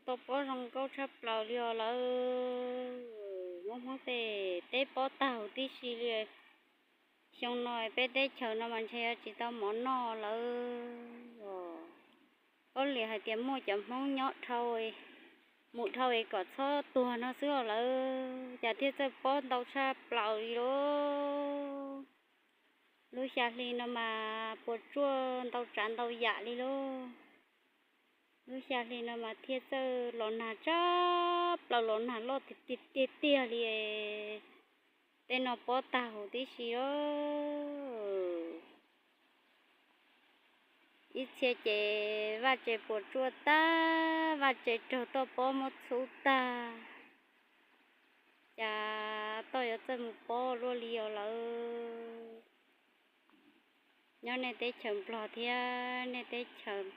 Tau pob zoo nkauj tshaj plaws li os lawm. Hmoob Hmoob tej teb pob tag huv tib si li. Xyoo no peb teb chaws no mas ntshe yuav tsis tau mov noj lawm os. Koj liam hais tias muaj cov Hmoob nyob dhau, mus dhau es kom txhob tuag no xwb os lawm, cas thiaj txawj pob ntau tshaj plaws li lauj. Lub xya hli no mas puas tsuaj ntau tsav ntau yam li lauj. Lub xya hli no mas thiaj txawj los nag tshaj plaws, los nag loj tiag tiag tiag tiag li. Tej no pob tag huv tib si os. Ib txhia ces vaj tse puas tsuaj tag, vaj tse raug toj pob muab txhub tag, cas toj yuav txawj mus pob luaj li os lawm. Nyob nej teb chaws Nplog thiab nej teb chaws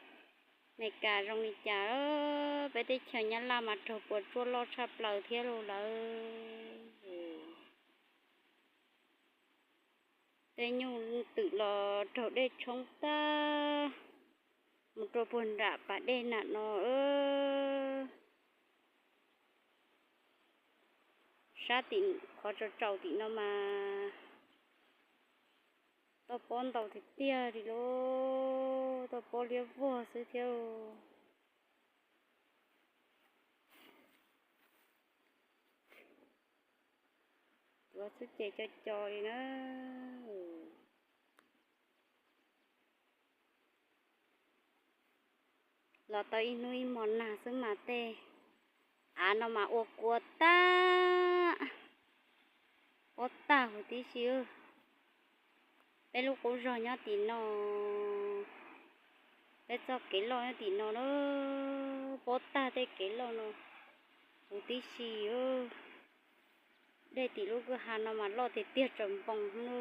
Amelikas zoo li cas, peb teb chaws Nyab Laj mas raug puas tsuaj loj tshaj plaws thiab lauj lawm. Tej nyuj twm los raug dej tshoob tag, mus rau puag nram pas dej nram no. Sab tim qhov tsaus tsaus tim no mas toj pob ntau tiag tiag li lauj, toj pob liab vog xwb thiab. Tuav xwb ces co co li na. Los tau ib hnub ib hmo nag xwb mas tej av no mas ua kua tag, pob tag huv tib si. Peb lub qub zog nyob tim no, peb txoj kev loj nyob tim no na, pob tag tej kev loj no huv tib si. Dej tim lub kwj ha no mas loj tiag tiag tsaus npoos na.